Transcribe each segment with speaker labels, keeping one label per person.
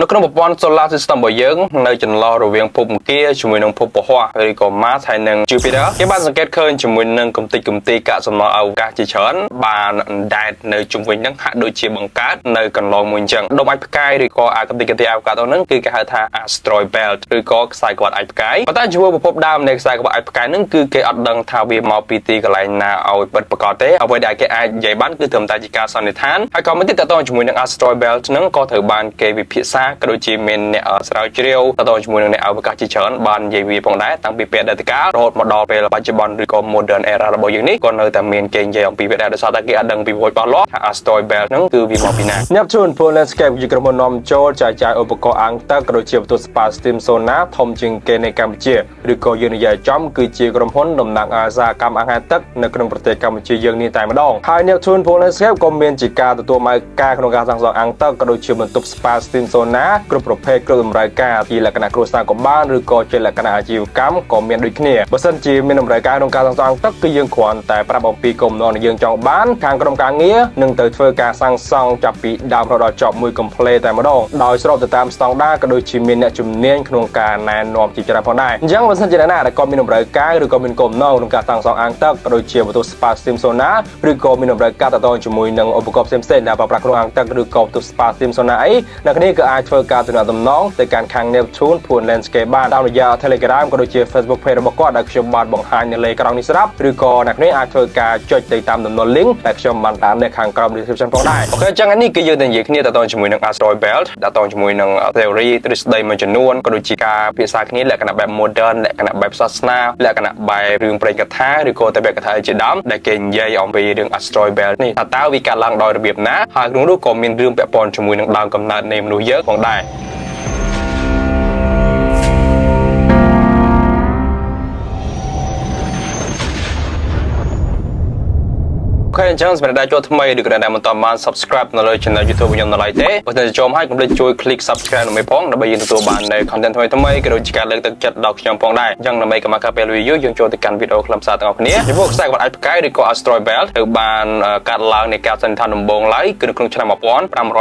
Speaker 1: នៅក្នុងប្រព័ន្ធ Solar System របស់យើងនៅចន្លោះរវាងភពអង្គារជាមួយនឹងភពពហុឬក៏ Mars ហើយនិង Jupiter គេបានសង្កេតឃើញជាមួយនឹងកំទេចកំទីកាកសំណល់អវកាសជាច្រើនបានអណ្ដែតនៅជុំវិញហ្នឹងហាក់ដូចជាបង្កើតនៅកន្លងមួយអញ្ចឹងដុំអាចផ្កាយឬក៏អាកំទេចកំទីអវកាសហ្នឹងគឺគេហៅថា asteroid belt ឬក៏ខ្សែក្រវាត់អាចផ្កាយប៉ុន្តែជាមួយប្រភពដើមនៃខ្សែក្រវាត់អាចផ្កាយហ្នឹងគឺគេអត់ដឹងថាវាមកពីទីកន្លែងណាឲ្យពិតប្រាកដទេអ្វីដែលគេអាចនិយាយបានគឺត្រឹមតែជាការសន្និដ្ឋានហើយក៏មិនទៀតតទៅជាមួយនឹង asteroid belt ហ្នឹងក៏ត្រូវបានគេវិភាសាក៏ដូចជាមានអ្នកស្រាវជ្រាវតទៅជាមួយនឹងអ្នកអវកាសជាច្រើនបាននិយាយវាផងដែរតាំងពីពេលអតីតកាលរហូតមកដល់ពេលបច្ចុប្បន្នឬក៏ modern era របស់យើងនេះក៏នៅតែមានគេនិយាយអំពីវាដែរដោយសារតែគេអត់ដឹងពីប្រវត្តិច្បាស់លាស់ថា asteroid belt ហ្នឹងគឺវាមកពីណា Neptune Pool Landscape ជាក្រុមហ៊ុននាំចូលចែកចាយឧបករណ៍អាងទឹកក៏ដូចជាបន្ទប់ spa steam sauna ធំជាងគេនៅកម្ពុជាឬក៏យើងនិយាយចំគឺជាក្រុមហ៊ុនតំណាងអាសាកម្មអាហារទឹកនៅក្នុងប្រទេសកម្ពុជាយើងនេះតែម្ដងហើយ Neptune Pool Landscape ក៏មានជាការទទួលម៉ៅការក្នុងការសាងសង់អាងទឹកក៏ដូចជាបន្ទប់ spa steam sauna គ្រប់ប្រភេទគ្រប់តម្រូវការជាលក្ខណៈគ្រួសារក៏បានឬក៏ជាលក្ខណៈអាជីវកម្មក៏មានដូចគ្នាបើសិនជាមានតម្រូវការក្នុងការសាងសង់អាងទឹកគឺយើងគ្រាន់តែប្រាប់អំពីគោលបំណងដែលយើងចង់បានខាងក្រុមការងារនឹងទៅធ្វើការសាងសង់ចាប់ពីដើមរហូតដល់ចប់មួយ complete តែម្ដងដោយស្របទៅតាមស្តង់ដារក៏ដូចជាមានអ្នកជំនាញក្នុងការណែនាំជាច្រើនផងដែរអញ្ចឹងបើសិនជាអ្នកណាដែលគាត់មានតម្រូវការឬក៏មានគោលបំណងក្នុងការសាងសង់អាងទឹកក៏ដូចជាបន្ទប់ spa steam sauna ឬក៏មានតម្រូវការតទៅជាមួយនឹងឧបករណ៍ផ្សេងៗដែលប្រើប្រាស់ក្នុងអាងទឹកឬក៏បន្ទប់ spa steam sauna អីអ្នកគ្នាក៏អាចធ្វើការទំនាក់ទំនងទៅកាន់ខាង Neptune Pool Landscape បានតាមរយៈ Telegram ក៏ដូចជា Facebook Page របស់គាត់ដែលខ្ញុំបានបង្ហាញនៅលើក្រោមនេះស្រាប់ឬក៏អ្នកគ្នាអាចធ្វើការចុចទៅតាមតំណ link ដែលខ្ញុំបានដាក់នៅខាងក្រោម description ផងដែរ OK អញ្ចឹងនេះគឺយើងតែនិយាយគ្នាតទៅជាមួយនឹង asteroid belt តទៅជាមួយនឹង theory ទ្រឹស្ដីមួយចំនួនក៏ដូចជាការពិភាក្សាគ្នាលក្ខណៈបែប modern លក្ខណៈបែបសាសនាលក្ខណៈបែបរឿងព្រេងកថាឬក៏តែបែបកថាជាដើមដែលគេនិយាយអំពីរឿង asteroid belt នេះថាតើវាកើតឡើងដោយរបៀបណាហើយក្នុងនោះក៏មានរឿងពាក់ព័ន្ធជាមួយនឹងដើមកំណើតនៃមនុស្សយើងផងដែរ OK អញ្ចឹងសម្រាប់ដែលចូលថ្មីឬក៏ដែលមិនទាន់បាន subscribe នៅលើ channel YouTube ខ្ញុំនៅឡើយទេបើសិនជាចូលហើយកុំភ្លេចជួយ click subscribe ដើម្បីផងដើម្បីយើងទទួលបាននៅ content ថ្មីថ្មីក៏ដូចជាការលើកទឹកចិត្តដល់ខ្ញុំផងដែរអញ្ចឹងដើម្បីកុំឲ្យខាតពេលយូរយើងចូលទៅកាន់វីដេអូខ្លឹមសារទាំងអស់គ្នាចំពោះខ្សែក្រវាត់អាចផ្កាយឬក៏ asteroid belt ត្រូវបានកាត់ឡើងនៃការសន្និដ្ឋានដំបូងឡើយគឺនៅក្នុងឆ្នាំ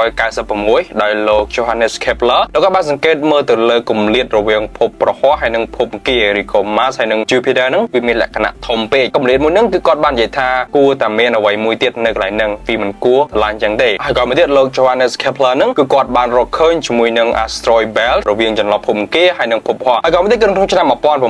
Speaker 1: 1596ដោយលោក Johannes Kepler លោកក៏បានសង្កេតមើលទៅលើគម្លាតរវាងភពប្រហោះហើយនិងភពអង្គារឬក៏ Mars ហើយនិង Jupiter ហ្នឹងវាមានលក្ខណៈធំពេកគម្លាតមួយហ្នឹងគឺគាត់បាននិយាយថាគួរតែមានអ្វីមួយទៀតនៅកន្លែងហ្នឹងពីមិនគួរឡើងចឹងទេហើយក៏មួយទៀតលោក Johannes Kepler ហ្នឹងគឺគាត់បានរកឃើញជាមួយនឹង asteroid belt រវាងចន្លោះភពអង្គារហើយនិងភពហោះហើយក៏មួយទៀតគឺក្នុងឆ្នាំ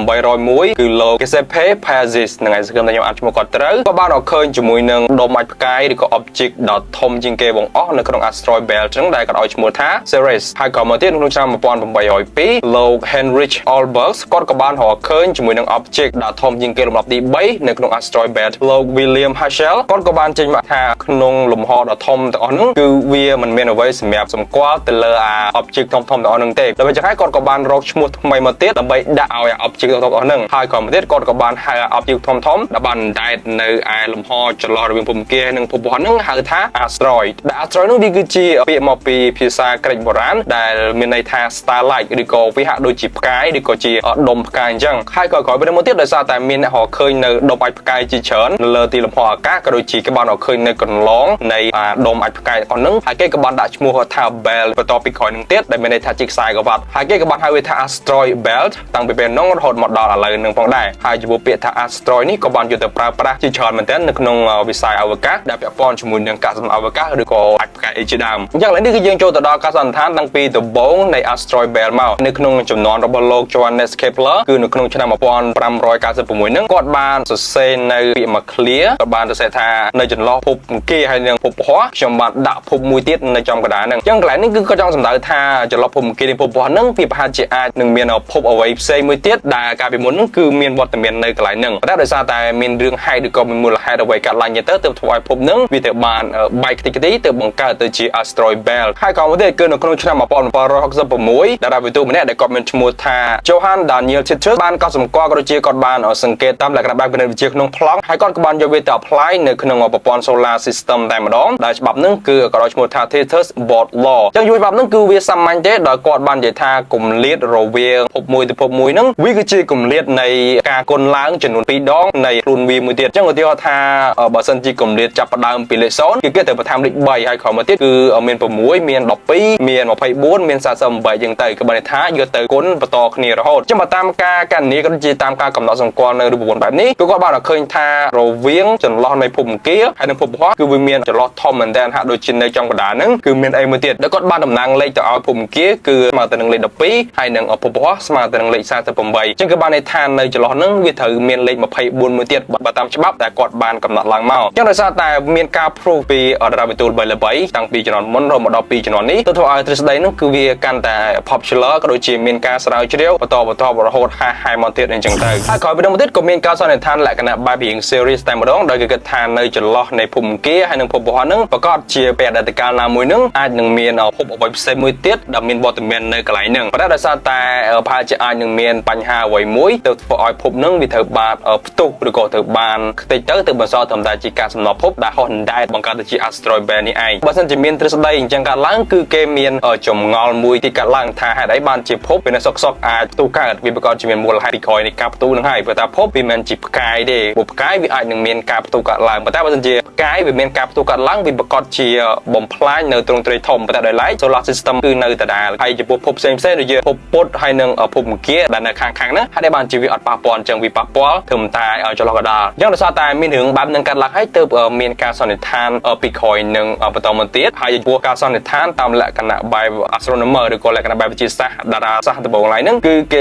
Speaker 1: 1801គឺលោក Giuseppe Piazzi ហ្នឹងហើយសង្ឃឹមថាខ្ញុំអានឈ្មោះគាត់ត្រូវក៏បានរកឃើញជាមួយនឹងដុំអាចផ្កាយឬក៏ object ដ៏ធំជាងគេបង្អស់នៅក្នុង asteroid belt ហ្នឹងដែលគាត់ឲ្យឈ្មោះថា Ceres ហើយក៏មកទៀតក្នុងឆ្នាំ1802លោក Heinrich Olbers គាត់ក៏បានរកឃើញជាមួយនឹង object ដ៏ធំជាងគេលំដាប់ទី3នៅក្នុង asteroid belt លោក William Herschel គាត់ក៏បានចេញមកថាក្នុងលំហដ៏ធំទាំងអស់ហ្នឹងគឺវាមិនមានអ្វីសម្រាប់សម្គាល់ទៅលើអា object ធំៗទាំងអស់ហ្នឹងទេដល់ពេលចឹងហើយគាត់ក៏បានរកឈ្មោះថ្មីមកទៀតដើម្បីដាក់ឲ្យអា object ធំៗទាំងអស់ហ្នឹងហើយក៏មកទៀតគាត់ក៏បានហៅអា object ធំៗដែលបានអណ្ដែតនៅឯលំហចន្លោះរវាងភពអង្គារនិងភពហោះហ្នឹងហៅថា asteroid ដែល asteroid ហ្នឹងវាគឺជាពាក្យមកពីភាសាក្រិកបុរាណដែលមានន័យថា starlight ឬក៏វាហាក់ដូចជាផ្កាយឬក៏ជាដុំផ្កាយអញ្ចឹងហើយក៏ក្រោយពេលមកទៀតដោយសារតែមានអ្នករកឃើញនៅដុំអាចផ្កាយជាច្រើននៅលើទីលំហអាកាសក៏ដូចជាគេបានរកឃើញនៅកន្លងនៃអាដុំអាចផ្កាយអស់ហ្នឹងហើយគេក៏បានដាក់ឈ្មោះថា belt បន្ទាប់ពីក្រោយនឹងទៀតដែលមានន័យថាជាខ្សែក្រវាត់ហើយគេក៏បានហៅវាថា asteroid belt តាំងពីពេលនោះរហូតមកដល់ឥឡូវនឹងផងដែរហើយចំពោះពាក្យថា asteroid នេះក៏បានយកទៅប្រើប្រាស់ជាច្រើនមែនទែននៅក្នុងវិស័យអវកាសដែលពាក់ព័ន្ធជាមួយនឹងកាកសំណល់អវកាសឬក៏អាចផ្កាយអីជាដើមអញ្ចឹងឥឡូវនេះគឺយើងចូលទៅដល់ការសន្និដ្ឋានតាំងពីដំបូងនៃ asteroid belt មកនៅក្នុងចំនួនរបស់លោក Johannes Kepler គឺនៅក្នុងឆ្នាំ1596ហ្នឹងគាត់បានសរសេរនៅពាក្យមួយឃ្លាគាត់បានសរសេរថានៅចន្លោះភពអង្គារហើយនិងភពពហុខ្ញុំបានដាក់ភពមួយទៀតនៅចំកណ្ដាលហ្នឹងអញ្ចឹងកន្លែងនេះគឺគាត់ចង់សម្ដៅថាចន្លោះភពអង្គារនិងភពពហុហ្នឹងវាប្រហែលជាអាចនឹងមានភពអ្វីផ្សេងមួយទៀតដែលកាលពីមុនហ្នឹងគឺមានវត្តមាននៅកន្លែងហ្នឹងប៉ុន្តែដោយសារតែមានរឿងហេតុឬក៏មានមូលហេតុអ្វីកើតឡើងទៅទើបធ្វើឲ្យភពហ្នឹងវាទៅបានបែកខ្ទេចខ្ទីទៅបង្កើតទៅជា asteroid belt ហើយក៏មួយទៀតគឺនៅក្នុងឆ្នាំ1766តារាវិទូម្នាក់ដែលគាត់មានឈ្មោះថា Johann Daniel Titus បានកត់សម្គាល់ក៏ដូចជាគាត់បានសង្កេតតាមលក្ខណៈបែបគណិតវិទ្យាក្នុងប្លង់ហើយគាត់ក៏បានយកវាទៅ apply នៅក្នុង ក្នុងប្រព័ន្ធ solar system តែម្ដងដែលច្បាប់ហ្នឹងគឺក៏ដោយឈ្មោះថា Titus Bode Law អញ្ចឹងយល់ច្បាប់ហ្នឹងគឺវាសាមញ្ញទេដោយគាត់បាននិយាយថាគម្លាតរវាងភពមួយទៅភពមួយហ្នឹងវាគឺជាគម្លាតនៃការគុណឡើងចំនួន2ដងនៃខ្លួនវាមួយទៀតអញ្ចឹងឧទាហរណ៍ថាបើសិនជាគម្លាតចាប់ផ្ដើមពីលេខ0គឺគេត្រូវបន្ថែមលេខ3ហើយក្រោយមកទៀតគឺមាន6មាន12មាន24មាន48ចឹងទៅក៏បានន័យថាយកទៅគុណបន្តគ្នារហូតអញ្ចឹងបើតាមការកណនាក៏ដូចជាតាមការកំណត់សម្គាល់នៅរូបមន្តបែបនេះគឺគាត់បានឃើញថារវាងចន្លោះនៃភពអង្គារហើយនិងភពព្រហស្បតិ៍គឺវាមានចន្លោះធំមែនទែនហាក់ដូចជានៅចំកណ្ដាលហ្នឹងគឺមានអីមួយទៀតដែលគាត់បានតំណាងលេខទៅឲ្យភពអង្គារគឺស្មើទៅនឹងលេខ12ហើយនិងភពព្រហស្បតិ៍ស្មើទៅនឹងលេខ48អញ្ចឹងគឺបានន័យថានៅចន្លោះហ្នឹងវាត្រូវមានលេខ24មួយទៀតបើតាមច្បាប់ដែលគាត់បានកំណត់ឡើងមកអញ្ចឹងដោយសារតែមានការ proof ពីតារាវិទូល្បីៗតាំងពីជំនាន់មុនរហូតមកដល់ពីជំនាន់នេះទៅធ្វើឲ្យទ្រឹស្ដីហ្នឹងគឺវាកាន់តែ popular ក៏ដូចជាមានការស្រាវជ្រាវបន្តបន្តរហូតហាហែមកទៀតអញ្ចឹងទៅហើយក្រោយពីនោះមកទៀតក៏មានការសន្និដ្ឋានលក្ខណៈបែបរៀង serious តែម្ដងដោយគេគិតថានៅចន្លោះនៃភពអង្គារហើយនិងភពព្រហស្បតិ៍ហ្នឹងប្រកាសជាពេលអតីតកាលណាមួយហ្នឹងអាចនឹងមានភពអ្វីផ្សេងមួយទៀតដែលមានវត្តមាននៅកន្លែងហ្នឹងប៉ុន្តែដោយសារតែប្រហែលជាអាចនឹងមានបញ្ហាអ្វីមួយទៅធ្វើឲ្យភពហ្នឹងវាត្រូវបានផ្ទុះឬក៏ត្រូវបានខ្ទេចទៅទៅបន្សល់ត្រឹមតែជាការសំណល់ភពដែលហោះអណ្ដែតបង្កើតទៅជា asteroid belt នេះឯងបើសិនជាមានទ្រឹស្ដីអញ្ចឹងកើតឡើងគឺគេមានចម្ងល់មួយទីកើតឡើងថាហេតុអីបានជាភពវានៅសុកសុកអាចផ្ទុះកើតវាប្រកាសជាមានមូលហេតុពីក្រោយនៃការផ្ទុះនឹងហើយព្រោះថាភពវាមិនជាផ្កាយទេព្រោះផ្កាយវាអាចនឹងមានការផ្ទុះកើតឡើងប៉ុន្តែបើសិនជាផ្កាយវាមានការផ្ទុះកើតឡើងវាប្រកាសជាបំផ្លាញនៅទ្រង់ទ្រាយធំប៉ុន្តែដោយឡែក solar system គឺនៅដដែលហើយចំពោះភពផ្សេងផ្សេងដូចជាភពពុទ្ធហើយនិងភពអង្គារដែលនៅខាងខាងហ្នឹងហើយបានជាវាអត់ប៉ះពាល់អញ្ចឹងវាប៉ះពាល់ត្រឹមតែចន្លោះកណ្ដាលអញ្ចឹងដោយសារតែមានរឿងបែបហ្នឹងកើតឡើងហើយទើបមានការសន្និដ្ឋានពីក្រោយនឹងបន្តមកទៀតហើយចំពោះការសន្និដ្ឋានតាមលក្ខណៈបែប astronomer ឬក៏លក្ខណៈបែបវិទ្យាសាស្ត្រតារាសាស្ត្រដំបូងឡើយហ្នឹងគឺគ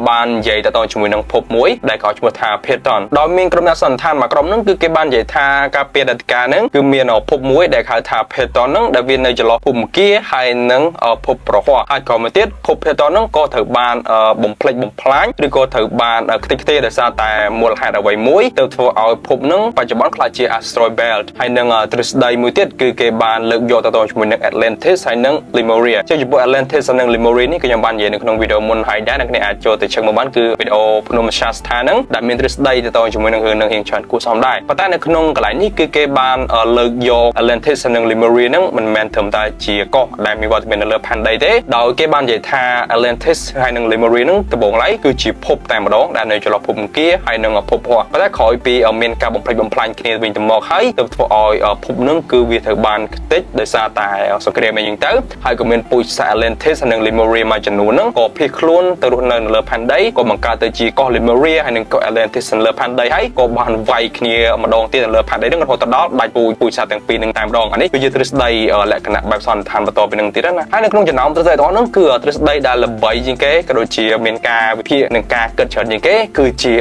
Speaker 1: េបាននិយាយតទៅជាមួយនឹងភពមួយដែលเขาឈ្មោះថា Phaethon ដោយមានក្រុមអ្នកសន្និដ្ឋានមួយក្រុមហ្នឹងគឺគេបាននិយាយថាការពីអតីតកាលហ្នឹងគឺមានភពមួយដែលហៅថា Phaethon ហ្នឹងដែលវានៅចន្លោះភពអង្គារហើយនិងភពព្រហស្បតិ៍ហើយក៏មួយទៀតភព Phaethon ហ្នឹងក៏ត្រូវបានបំផ្លិចបំផ្លាញឬក៏ត្រូវបានខ្ទេចខ្ទេដោយសារតែមូលហេតុអ្វីមួយទៅធ្វើឲ្យភពហ្នឹងបច្ចុប្បន្នក្លាយជា asteroid belt ហើយនឹងទ្រឹស្ដីមួយទៀតគឺគេបានលើកយកទៅជាមួយនឹង Atlantis ហើយនិង Lemuria ចឹងចំពោះ Atlantis ហើយនិង Lemuria នេះគឺខ្ញុំបាននិយាយនៅក្នុងវីដេអូមុនហើយដែរអ្នកគ្នាអាចចូលទៅ check មកបានគឺវីដេអូភ្នំ Shasta ហ្នឹងដែលមានទ្រឹស្ដីទៅជាមួយនឹងរឿងនឹងរៀងច្រើនគួរសមដែរប៉ុន្តែនៅក្នុងកន្លែងនេះគឺគេបានលើកយក Atlantis និង Lemuria ហ្នឹងមិនមែនត្រឹមតែជាកោះដែលមានវត្តមាននៅលើផែនដីទេដោយគេបាននិយាយថា Atlantis ហើយនិង Lemuria ហ្នឹងដំបូងឡើយគឺជាភពតែម្ដងដែលនៅចន្លោះភពអង្គារហើយនិងភពព្រហស្បតិ៍ប៉ុន្តែក្រោយពីមានការបំផ្លិចបំផ្លាញគ្នាវិញទៅមកហើយទៅធ្វើឲ្យភពហ្នឹងគឺវាត្រូវបានខ្ទេចដោយសារតែសង្គ្រាមអីចឹងទៅហើយក៏មានពូជសាសន៍ Atlantis និង Lemuria មួយចំនួនហ្នឹងក៏ភៀសខ្លួនទៅរស់នៅនៅលើផែនដីក៏បង្កើតទៅជាកោះ Lemuria ហើយនិងកោះ Atlantis នៅលើផែនដីហើយក៏បានវាយគ្នាម្ដងទៀតនៅលើផែនដីហ្នឹងរហូតដល់ដាច់ពូជពូជសាសន៍ទាំងពីរហ្នឹងតែម្ដងអានេះគឺជាទ្រឹស្ដីលក្ខណៈបែបសន្និដ្ឋានបន្តពីនឹងទៀតណាហើយនៅក្នុងចំណោមទ្រឹស្ដីទាំងអស់ហ្នឹងគឺទ្រឹស្ដីដែលល្បីជាងគេក៏ដូចជាមានការវិភាគនិងការគិតច្រើនជាងគេគឺជា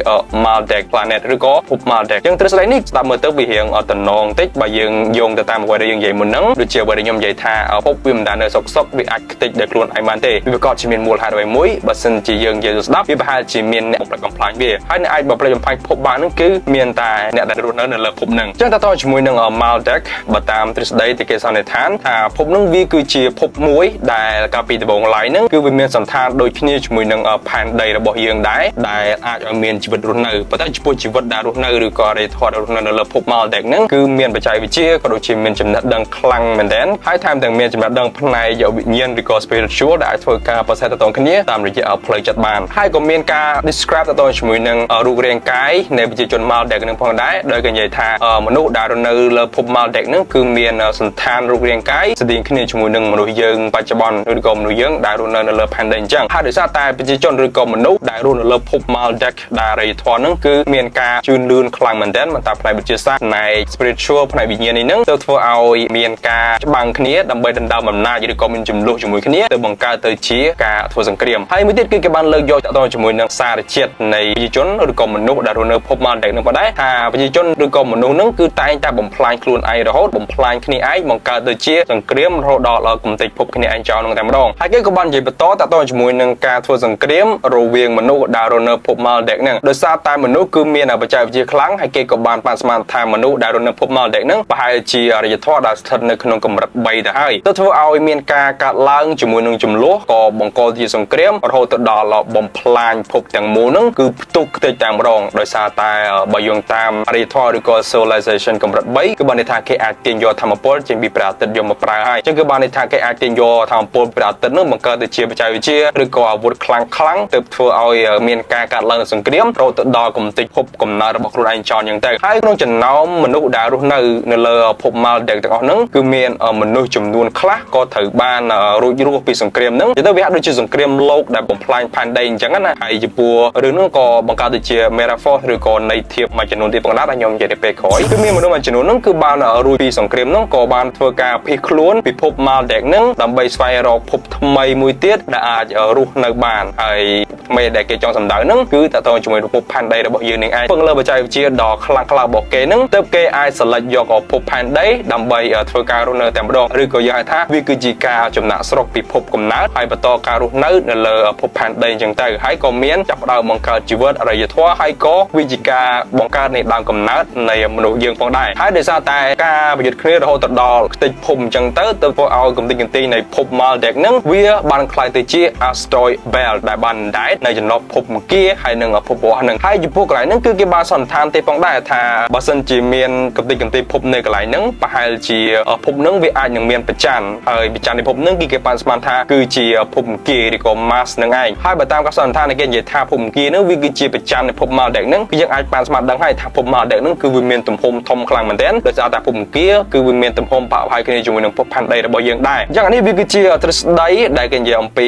Speaker 1: Maldek Planet ឬក៏ភព Maldek ចឹងទ្រឹស្ដីនេះស្ដាប់មើលទៅវារៀងតំណងតិចបើយើងយោងទៅតាមអ្វីដែលយើងនិយាយមុនហ្នឹងដូចជាអ្វីដែលខ្ញុំនិយាយថាភពវាមិនដែលនៅសុកសុកវាអាចខ្ទេចដោយខ្លួនឯងបានទេវាប្រកាសជាមានមូលហេតុអ្វីមួយបើសិនជាយើងនិយាយទៅស្ដាប់វាប្រហែលជាមានអ្នកបំផ្លិចបំផ្លាញវាហើយអ្នកអាចបំផ្លិចបំផ្លាញភពបានហ្នឹងគឺមានតែអ្នកដែលរស់នៅនៅលើភពហ្នឹងចឹងតើតើជាមួយនឹង Maldek បើតាមទ្រឹស្ដីទីគេសន្និដ្ឋានថាភពហ្នឹងវាគឺជាភពមួយដែលកាលពីដំបូងឡើយហ្នឹងគឺវាមានសន្តានដូចគ្នាជាមួយនឹងផែនដីរបស់យើងដែរដែលអាចឲ្យមានជីវិតរស់នៅប៉ុន្តែចំពោះជីវិតដែលរស់នៅឬក៏អរិយធម៌ដែលរស់នៅនៅលើភព Maldek ហ្នឹងគឺមានបច្ចេកវិទ្យាក៏ដូចជាមានចំណេះដឹងខ្លាំងមែនទែនហើយថែមទាំងមានចំណេះដឹងផ្នែកវិញ្ញាណឬក៏ spiritual ដែលអាចធ្វើការប្រសើរទៅគ្នាតាមរយៈផ្លូវចិត្តបានហើយក៏មានការ describe ទៅជាមួយនឹងរូបរាងកាយនៃប្រជាជន Maldek នឹងផងដែរដោយគេនិយាយថាមនុស្សដែលរស់នៅលើភព Maldek ហ្នឹងគឺមានសន្តានរូបរាងកាយស្តៀងគ្នាជាមួយនឹងមនុស្សយើងបច្ចុប្បន្នឬក៏មនុស្សយើងដែលរស់នៅនៅលើផែនដីអញ្ចឹងហើយដោយសារតែប្រជាជនឬក៏មនុស្សដែលរស់នៅលើភព Maldek ដែលអរិយធម៌ហ្នឹងគឺមានការជឿនលឿនខ្លាំងមែនទែនមិនតែផ្នែកវិទ្យាសាស្ត្រផ្នែក spiritual ផ្នែកវិញ្ញាណនេះហ្នឹងទៅធ្វើឲ្យមានការច្បាំងគ្នាដើម្បីដណ្ដើមអំណាចឬក៏មានចំនួនជាមួយគ្នាទៅបង្កើតទៅជាការធ្វើសង្គ្រាមហើយមួយទៀតគឺគេបានលើកយកតទៅជាមួយនឹងសារជាតិនៃប្រជាជនឬក៏មនុស្សដែលរស់នៅភព Maldek នឹងផងដែរថាប្រជាជនឬក៏មនុស្សហ្នឹងគឺតែងតែបំផ្លាញខ្លួនឯងរហូតបំផ្លាញគ្នាឯងបង្កើតទៅជាសង្គ្រាមរហូតដល់កំទេចភពគ្នាឯងចោលនឹងតែម្ដងហើយគេក៏បាននិយាយបន្តតទៅជាមួយនឹងការធ្វើសង្គ្រាមរវាងមនុស្សដែលរស់នៅភព Maldek ហ្នឹងដោយសារតែមនុស្សគឺមានបច្ចេកវិទ្យាខ្លាំងហើយគេក៏បានប៉ាន់ស្មានថាមនុស្សដែលរស់នៅភព Maldek ហ្នឹងប្រហែលជាអរិយធម៌ដែលស្ថិតនៅក្នុងកម្រិត3ទៅហើយទៅធ្វើឲ្យមានការកើតឡើងជាមួយនឹងចំនួនក៏បង្កជាសង្គ្រាមរហូតទៅដល់បំផ្លាញភពទាំងមូលហ្នឹងគឺផ្ទុះខ្ទេចតែម្ដងដោយសារតែបើយោងតាមអរិយធម៌ឬក៏ solar civilization កម្រិត3គឺបានន័យថាគេអាចទាញយកថាមពលចេញពីព្រះអាទិត្យយកមកប្រើហើយអញ្ចឹងគឺបានន័យថាគេអាចទាញយកថាមពលព្រះអាទិត្យនោះបង្កើតទៅជាបច្ចេកវិទ្យាឬក៏អាវុធខ្លាំងខ្លាំងទើបធ្វើឲ្យមានការកាត់ឡើងសង្គ្រាមរហូតទៅដល់កំទេចភពកំណើតរបស់ខ្លួនឯងចោលអញ្ចឹងទៅហើយក្នុងចំណោមមនុស្សដែលរស់នៅនៅលើភព Maldek ទាំងអស់ហ្នឹងគឺមានមនុស្សចំនួនខ្លះក៏ត្រូវបានរួចរស់ពីសង្គ្រាមហ្នឹងទៅវាហាក់ដូចជាសង្គ្រាមលោកដែលបំផ្លាញផែនដីអញ្ចឹងណាហើយចំពោះរឿងហ្នឹងក៏បង្កើតទៅជា metaphor ឬក៏ន័យធៀបមួយចំនួនទៀតផងដែរដែលខ្ញុំនិយាយទៅពេលក្រោយគឺមានមនុស្សមួយចំនួនហ្នឹងគឺបានរួចពីសង្គ្រាមហ្នឹងក៏បានធ្វើការភៀសខ្លួនពិភព Maldek ហ្នឹងដើម្បីស្វែងរកភពថ្មីមួយទៀតដែលអាចរស់នៅបានហើយថ្មីដែលគេចង់សម្ដៅហ្នឹងគឺតើតើជាមួយពិភពផែនដីរបស់យើងនឹងឯងពឹងលើបច្ចេកវិទ្យាដ៏ខ្លាំងក្លារបស់គេហ្នឹងទើបគេអាច select យកភពផែនដីដើម្បីធ្វើការរស់នៅតែម្ដងឬក៏យើងហៅថាវាគឺជាការចំណាក់ស្រុកពិភពកំណើតហើយបន្តការរស់នៅនៅលើភពផែនដីអញ្ចឹងទៅហើយក៏មានចាប់ផ្ដើមបង្កើតជីវិតអរិយធម៌ហើយក៏វាជាការបង្កើតនៃដើមកំណើតនៃមនុស្សយើងផងដែរហើយដោយសារតែការប្រយុទ្ធគ្នារហូតទៅដល់ខ្ទេចភពអញ្ចឹងទៅទៅធ្វើឲ្យកំទេចកំទីនៃភព Maldek ហ្នឹងវាបានក្លាយទៅជា asteroid belt ដែលបានដែតនៅចន្លោះភពអង្គារហើយនិងភពព្រហហ្នឹងហើយចំពោះកន្លែងហ្នឹងគឺគេបានសន្និដ្ឋានទេផងដែរថាបើសិនជាមានកំទេចកំទីភពនៅកន្លែងហ្នឹងប្រហែលជាភពហ្នឹងវាអាចនឹងមានប្រច័នហើយប្រច័ននៃភពហ្នឹងគឺគេបានស្មានថាគឺជាភពអង្គារឬក៏ Mars ហ្នឹងឯងហើយបើតាមការសន្និដ្ឋាននៃគេនិយាយថាភពអង្គារហ្នឹងវាគឺជាប្រច័ននៃភព Maldek ហ្នឹងគឺយើងអាចបានស្មានដឹងហើយថាភព Maldek ហ្នឹងគឺវាមានទំហំធំខ្លាំងមែនទែនដោយសារតែភពអង្គារគឺវាមានទំហំប្រហាក់ប្រហែលគ្នាជាមួយនឹងភពផែនដីរបស់យើងដែរអញ្ចឹងអានេះវាគឺជាទ្រឹស្ដីដែលគេនិយាយអំពី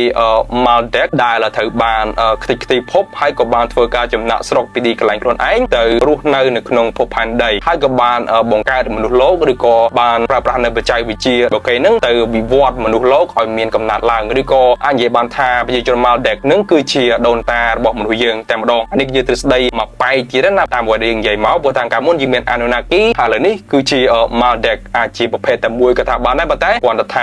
Speaker 1: Maldek ដែលត្រូវបានខ្ទេចខ្ទីភពហើយក៏បានធ្វើការចំណាក់ស្រុកពីទីកន្លែងខ្លួនឯងទៅរស់នៅនៅក្នុងភពផែនដីហើយក៏បានបង្កើតមនុស្សលោកឬក៏បានប្រើប្រាស់នៅបច្ចេកវិទ្យារបស់គេហ្នឹងទៅវិវត្តមនុស្សលោកឲ្យមានកំណត់ឡើងឬក៏អាចនិយាយបានថាប្រជាជន Maldek ហ្នឹងគឺជាដូនតារបស់មនុស្សយើងតែម្ដងនេះគឺជាទ្រឹស្ដីមកបែកទៀតណាតាមអ្វីដែលយើងនិយាយមកព្រោះតាមកាលមុនយើងមាន Anunnaki ហើយឥឡូវនេះគឺជា Maldek អាចជាប្រភេទតែមួយក៏ថាបានដែរប៉ុន្តែគ្រាន់តែថ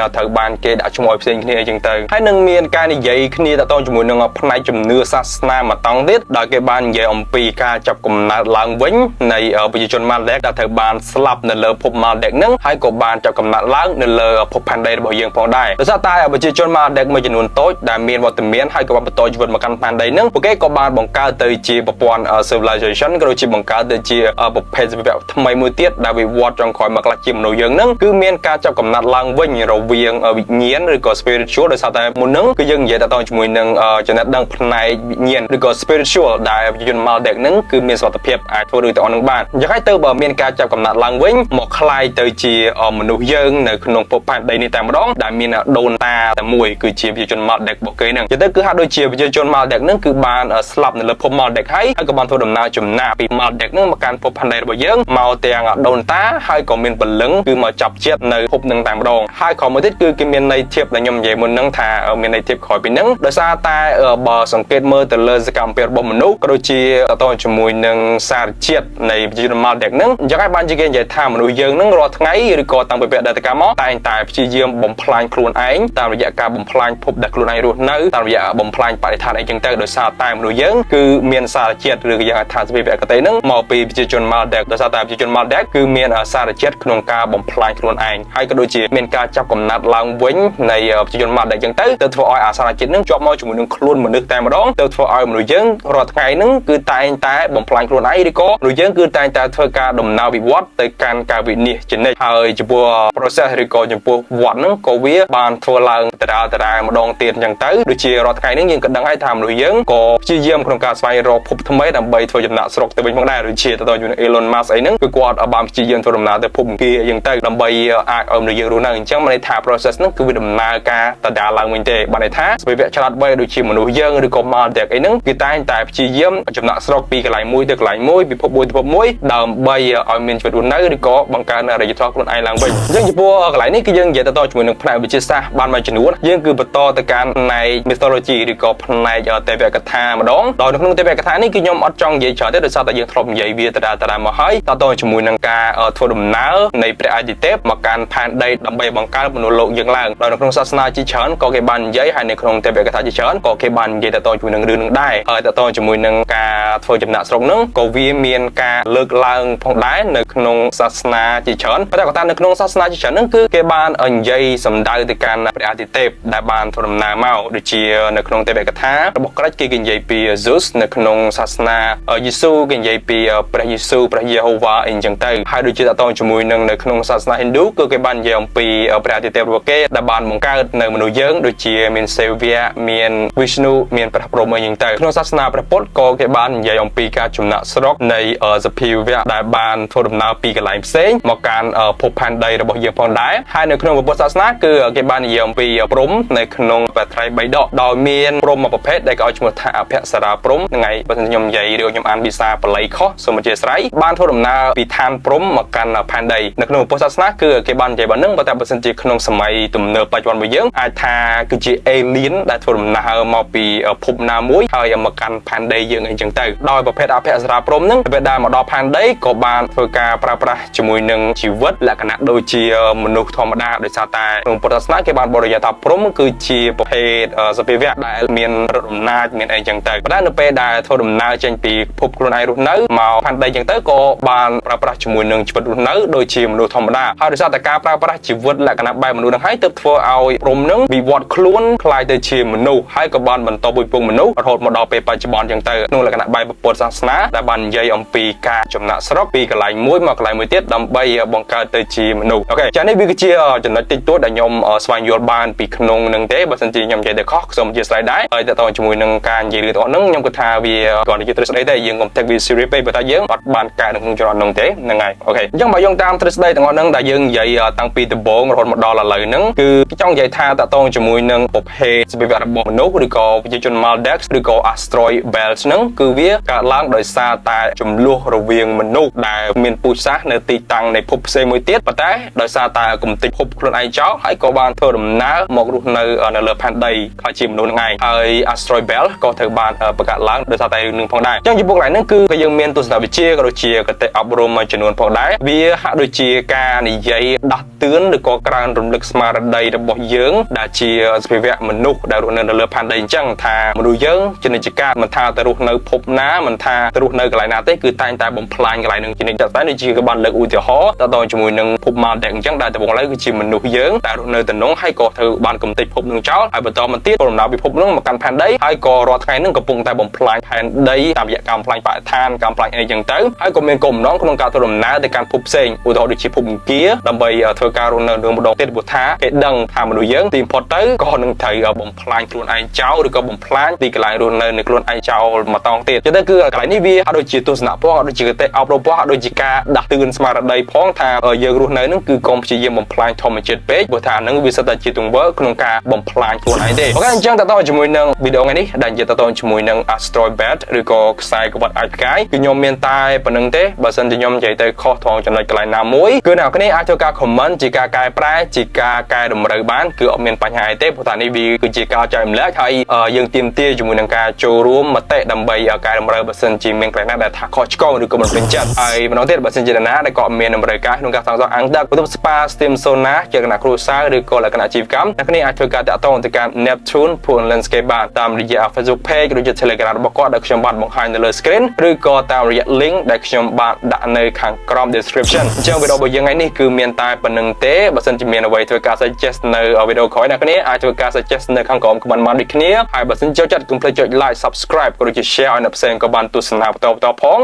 Speaker 1: ាត្រូវបានគេដាក់ឈ្មោះឲ្យផ្សេងគ្នាអីចឹងទៅហើយនឹងមានការនិយាយគ្នាតទៅជាមួយនឹងផ្នែកជំនឿសាសនាមួយតង់ទៀតដោយគេបាននិយាយអំពីការចាប់កំណើតឡើងវិញនៃប្រជាជន Maldek ដែលត្រូវបានស្លាប់នៅលើភព Maldek ហ្នឹងហើយក៏បានចាប់កំណើតឡើងនៅលើភពផែនដីរបស់យើងផងដែរដោយសារតែប្រជាជន Maldek មួយចំនួនតូចដែលមានវត្តមានហើយក៏បានបន្តជីវិតមកកាន់ផែនដីហ្នឹងពួកគេក៏បានបង្កើតទៅជាប្រព័ន្ធ civilization ក៏ដូចជាបង្កើតទៅជាប្រភេទជីវៈថ្មីមួយទៀតដែលវិវត្តចុងក្រោយមកខ្លះជាមនុស្សយើងហ្នឹងគឺមានការចាប់កំណត់ឡើងវិញរវាងវិញ្ញាណឬក៏ spiritual ដោយសារតែមុនហ្នឹងគឺយើងនិយាយតទៅជាមួយនឹងចំណេះដឹងផ្នែកវិញ្ញាណឬក៏ spiritual ដែលប្រជាជន Maldek ហ្នឹងគឺមានសមត្ថភាពអាចធ្វើរឿងទាំងអស់ហ្នឹងបានអញ្ចឹងហើយទៅបើមានការចាប់កំណត់ឡើងវិញមកក្លាយទៅជាមនុស្សយើងនៅក្នុងភពផែនដីនេះតែម្ដងដែលមានដូនតាតែមួយគឺជាប្រជាជន Maldek របស់គេហ្នឹងទៅគឺហាក់ដូចជាប្រជាជន Maldek ហ្នឹងគឺបានស្លាប់នៅលើភព Maldek ហើយហើយក៏បានធ្វើដំណើរចំណាកពី Maldek ហ្នឹងមកកាន់ភពផែនដីរបស់យើងមកទាំងដូនតាហើយក៏មានពលឹងគឺមកចាប់ជាតិនៅភពហ្នឹងតែម្ដងហើយក្រោយមួយទៀតគឺគេមានន័យធៀបដែលខ្ញុំនិយាយមុនហ្នឹងថាមានន័យធៀបក្រោយពីហ្នឹងដោយសារតែបើសង្កេតមើលទៅលើសកម្មភាពរបស់មនុស្សក៏ដូចជាតទៅជាមួយនឹងសារជាតិនៃប្រជាជន Maldek ហ្នឹងអញ្ចឹងហើយបានជាគេនិយាយថាមនុស្សយើងហ្នឹងរាល់ថ្ងៃឬក៏តាំងពីពេលអតីតកាលមកតែងតែព្យាយាមបំផ្លាញខ្លួនឯងតាមរយៈការបំផ្លាញភពដែលខ្លួនឯងរស់នៅតាមរយៈបំផ្លាញបរិស្ថានអីចឹងទៅដោយសារតែមនុស្សយើងគឺមានសារជាតិឬក៏យើងហៅថាសភាពអកតេហ្នឹងមកពីប្រជាជន Maldek ដោយសារតែប្រជាជន Maldek គឺមានសារជាតិក្នុងការបំផ្លាញខ្លួនឯងហើយក៏ដូចជាមានការចាប់កំណត់ឡើងវិញនៃប្រជាជន Maldek ចឹងទៅទៅធ្វើឲ្យអាសារជាតិហ្នឹងជាប់មកជាមួយនឹងខ្លួនមនុស្សតែម្ដងទៅធ្វើឲ្យមនុស្សយើងរាល់ថ្ងៃហ្នឹងគឺតែងតែបំផ្លាញខ្លួនឯងឬក៏មនុស្សយើងគឺតែងតែធ្វើការដំណើរវិវត្តទៅកាន់ការវិនិច្ឆ័យជានិច្ចហើយចំពោះ process ឬក៏ចំពោះវត្តហ្នឹងក៏វាបានធ្វើឡើងដដែលដដែលម្ដងទៀតអញ្ចឹងទៅដូចជារាល់ថ្ងៃហ្នឹងយើងក៏ដឹងហើយថាមនុស្សយើងក៏ព្យាយាមក្នុងការស្វែងរកភពថ្មីដើម្បីធ្វើចំណាកស្រុកទៅវិញផងដែរដូចជាទៅដល់ Elon Musk អីហ្នឹងគឺគាត់បានព្យាយាមធ្វើដំណើរទៅភពអង្គារអញ្ចឹងទៅដើម្បីអាចឲ្យមនុស្សយើងរស់នៅអញ្ចឹងមានន័យថា process ហ្នឹងគឺវាដំណើរការដដែលឡើងវិញទេបានន័យថាសភាវៈឆ្លាតវៃដូចជាមនុស្សយើងឬក៏ Maldek អីហ្នឹងគឺតែងតែព្យាយាមចំណាកស្រុកពីកន្លែងមួយទៅកន្លែងមួយពិភពមួយទៅពិភពមួយដើម្បីឲ្យមានជីវិតរស់នៅឬក៏បង្កើនអរិយធម៌ខ្លួនឯងឡើងវិញអញ្ចឹងចំពោះកន្លែងនេះគឺយើងនិយាយទៅជាមួយនឹងផ្នែកវិទ្យាសាស្ត្របានមួយចំនួនយើងគឺបន្តទៅកាន់ផ្នែក mythology ឬក៏ផ្នែកទេវកថាម្ដងដោយនៅក្នុងទេវកថានេះគឺខ្ញុំអត់ចង់និយាយច្រើនទេដោយសារតែយើងធ្លាប់និយាយវាដដែលៗមកហើយតទៅជាមួយនឹងការធ្វើដំណើរនៃព្រះអាទិទេពមកកាន់ផែនដីដើម្បីបង្កើតមនុស្សលោកយើងឡើងដោយនៅក្នុងសាសនាជាច្រើនក៏គេបាននិយាយហើយនៅក្នុងទេវកថាជាច្រើនក៏គេបាននិយាយតទៅជាមួយនឹងរឿងនឹងដែរហើយតទៅជាមួយនឹងការធ្វើចំណាកស្រុកហ្នឹងក៏វាមានការលើកឡើងផងដែរនៅក្នុងសាសនាជាច្រើនប៉ុន្តែគាត់ថានៅក្នុងសាសនាជាច្រើនហ្នឹងគឺគេបាននិយាយសម្ដៅទៅកាន់ព្រះអាទិទេពដែលបានធ្វើដំណើរមកដូចជានៅក្នុងទេវកថារបស់ក្រិចគេនិយាយពី Zeus នៅក្នុងសាសនាយេស៊ូគេនិយាយពីព្រះយេស៊ូព្រះ Jehovah អីចឹងទៅហើយដូចជាតកតងជាមួយនឹងនៅក្នុងសាសនា Hindu គឺគេបាននិយាយអំពីព្រះអាទិទេពរបស់គេដែលបានបង្កើតនៅមនុស្សយើងដូចជាមានសេវៈមាន Vishnu មានព្រះព្រហ្មអីចឹងទៅក្នុងសាសនាព្រះពុទ្ធក៏គេបាននិយាយអំពីការចំណាក់ស្រុកនៃសភាវៈដែលបានធ្វើដំណើរពីកន្លែងផ្សេងមកកាន់ភពផែនដីរបស់យើងផងដែរហើយនៅក្នុងពុទ្ធសាសនាគឺគេបាននិយាយអំពីព្រហ្មនៅក្នុងព្រះត្រៃបិដកដោយមានព្រហ្មមួយប្រភេទដែលគេឲ្យឈ្មោះថាអភសរាព្រហ្មថ្ងៃបើមិនខ្ញុំនិយាយឬខ្ញុំអានភាសាបាលីខុសសូមអធ្យាស្រ័យបានធ្វើដំណើរពីឋានព្រហ្មមកកាន់ផែនដីនៅក្នុងពុទ្ធសាសនាគឺគេបាននិយាយបែបហ្នឹងប៉ុន្តែបើសិនជាក្នុងសម័យទំនើបបច្ចុប្បន្នរបស់យើងអាចថាគឺជា alien ដែលធ្វើដំណើរមកពីភពណាមួយហើយមកកាន់ផែនដីយើងអីចឹងទៅដោយប្រភេទអភសរាព្រហ្មហ្នឹងពេលដែលមកដល់ផែនដីក៏បានធ្វើការប្រើប្រាស់ជាមួយនឹងជីវិតលក្ខណៈដូចជាមនុស្សធម្មតាដោយសារតែក្នុងពុទ្ធសាសនាគេបានបរិយាថាព្រហ្មគឺជាប្រភេទសភាវៈដែលមានឫទ្ធិអំណាចមានអីចឹងទៅប៉ុន្តែនៅពេលដែលធ្វើដំណើរចេញពីភពខ្លួនឯងរស់នៅមកផែនដីចឹងទៅក៏បានប្រើប្រាស់ជាមួយនឹងជីវិតរស់នៅដូចជាមនុស្សធម្មតាហើយដោយសារតែការប្រើប្រាស់ជីវិតលក្ខណៈបែបមនុស្សហ្នឹងហើយទើបធ្វើឲ្យព្រហ្មហ្នឹងវិវត្តខ្លួនក្លាយទៅជាមនុស្សហើយក៏បានបន្តពូជពងមនុស្សរហូតមកដល់ពេលបច្ចុប្បន្នចឹងទៅក្នុងលក្ខណៈបែបពុទ្ធសាសនាដែលបាននិយាយអំពីការចំណាក់ស្រុកពីកន្លែងមួយមកកន្លែងមួយទៀតដើម្បីបង្កើតទៅជាមនុស្សOK ចានេះវាគឺជាចំណុចតិចតួចដែលខ្ញុំស្វែងយល់បានពីក្នុងនឹងទេបើសិនជាខ្ញុំនិយាយទៅខុសសូមអធ្យាស្រ័យដែរហើយតើតើជាមួយនឹងការនិយាយរឿងទាំងអស់ហ្នឹងខ្ញុំគិតថាវាគ្រាន់តែជាទ្រឹស្ដីទេយើងកុំ take វា serious ពេកព្រោះថាយើងអត់បានកែនៅក្នុងចំណុចហ្នឹងទេហ្នឹងហើយ OK អញ្ចឹងបើយើងតាមទ្រឹស្ដីទាំងអស់ហ្នឹងដែលយើងនិយាយតាំងពីដំបូងរហូតមកដល់ឥឡូវហ្នឹងគឺចង់និយាយថាតកតងជាមួយនឹងប្រភេទសភាវៈរបស់មនុស្សឬក៏ប្រជាជន Maldex ឬក៏ Asteroid Belt ហ្នឹងគឺវាកើតឡើងដោយសារតែចំនួនរវាងមនុស្សដែលមានពូជសាសន៍នៅទីតាំងនៃភពផ្សេងមួយទៀតប៉ុន្តែដោយសារតែកំទេចភពខ្លួនឯងចោលហើយក៏បានធ្វើដំណើរមករស់នៅនៅលើផែនដីខ្លាចជាមនុស្សហ្នឹងឯងហើយ Asteroid Belt ក៏ត្រូវបានបង្កើតឡើងដោយសារតែរឿងនឹងផងដែរអញ្ចឹងចំពោះកន្លែងហ្នឹងគឺក៏យើងមានទស្សនវិជ្ជាក៏ដូចជាគតិអប់រំមួយចំនួនផងដែរវាហាក់ដូចជាការនិយាយដាស់តឿនឬក៏ក្រើនរំលឹកស្មារតីរបស់យើងដែលជាសភាវៈមនុស្សដែលរស់នៅនៅលើផែនដីអញ្ចឹងថាមនុស្សយើងជានិច្ចកាលមិនថាទៅរស់នៅភពណាមិនថាទៅរស់នៅកន្លែងណាទេគឺតែងតែបំផ្លាញកន្លែងនឹងជានិច្ចតែដូចជាក៏បានលើកឧទាហរណ៍តទៅជាមួយនឹងភព Maldex អញ្ចឹងដែលដំបូងឡើយគឺជាមនុស្សយើងតែរស់នៅតំណងហើយក៏ត្រូវបានកំទេចភពនឹងចោលហើយបន្តមកទៀតដំណើរពិភពនឹងមកកាន់ផែនដីហើយក៏រាល់ថ្ងៃនឹងកំពុងតែបំផ្លាញផែនដីតាមរយៈការបំផ្លាញបរិស្ថានការបំផ្លាញអីចឹងទៅហើយក៏មានគោលបំណងក្នុងការធ្វើដំណើរទៅកាន់ភពផ្សេងឧទាហរណ៍ដូចជាភពអង្គារដើម្បីធ្វើការរស់នៅនឹងម្ដងទៀតព្រោះថាគេដឹងថាមនុស្សយើងទីបំផុតទៅក៏នឹងត្រូវបំផ្លាញខ្លួនឯងចោលឬក៏បំផ្លាញទីកន្លែងរស់នៅនៃខ្លួនឯងចោលម្ដងទៀតចឹងទៅគឺកន្លែងនេះវាហាក់ដូចជាទស្សនៈផងហាក់ដូចជាគតិអប់រំផងហាក់ដូចជាការដាស់តឿនស្មារតីផងថាយើងរស់នៅនឹងគឺកុំព្យាយាមបំផ្លាញធម្មជាតិពេកព្រោះថាហ្នឹងវាសិតតែជាទង្វើក្នុងការបំផ្លាញខ្លួនឯងទេOK អញ្ចឹងតើតជាមួយនឹងវីដេអូថ្ងៃនេះដែលនិយាយតទៅជាមួយនឹង Asteroid Belt ឬក៏ខ្សែក្រវ៉ាត់អាចផ្កាយគឺខ្ញុំមានតែប៉ុណ្្នឹងទេបើសិនជាខ្ញុំនិយាយទៅខុសត្រង់ចំណុចកន្លែងណាមួយគឺអ្នកនរអាចធ្វើការ comment ជាការកែប្រែជាការកែតម្រូវបានគឺអត់មានបញ្ហាអីទេព្រោះថានេះវាគឺជាការចែករំលែកហើយយើងទាមទារជាមួយនឹងការចូលរួមមតិដើម្បីកែតម្រូវបើសិនជាមានកន្លែងណាដែលថាខុសឆ្គងឬក៏មិនពេញចិត្តហើយម្ដងទៀតបើសិនជាណាដែលក៏មានតម្រូវការក្នុងការសាងសង់អាងទឹកបន្ទប់ spa steam sauna ជាលក្ខណៈគ្រួសារឬក៏លក្ខណៈអាជីវកម្មអ្នកគ្នាអាចធ្វើការតាក់ទងទៅកាន់ Neptune Pool Landscape បានតាមរយៈ Facebook Page ឬជា Telegram របស់គាត់ដែលខ្ញុំបានបង្ហាញនៅលើ screen ឬក៏តាមរយៈ link ដែលខ្ញុំបានដាក់នៅខាងក្រោម description អញ្ចឹងវីដេអូរបស់យើងថ្ងៃនេះគឺមានតែប៉ុណ្្នឹងទេបើសិនជាមានអ្វីធ្វើការ suggest នៅវីដេអូក្រោយអ្នកគ្នាអាចធ្វើការ suggest នៅខាងក្រោម comment បានដូចគ្នាហើយបើសិនចូលចិត្តកុំភ្លេចចុច like subscribe ក៏ដូចជា share ឲ្យអ្នកផ្សេងក៏បានទស្សនាបន្តបន្តផង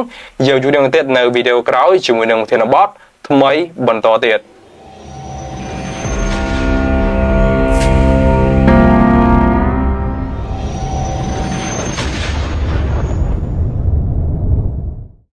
Speaker 1: យើងជួបគ្នាទៀតនៅវីដេអូក្រោយជាមួយនឹងធានបទថ្មីបន្តទៀត។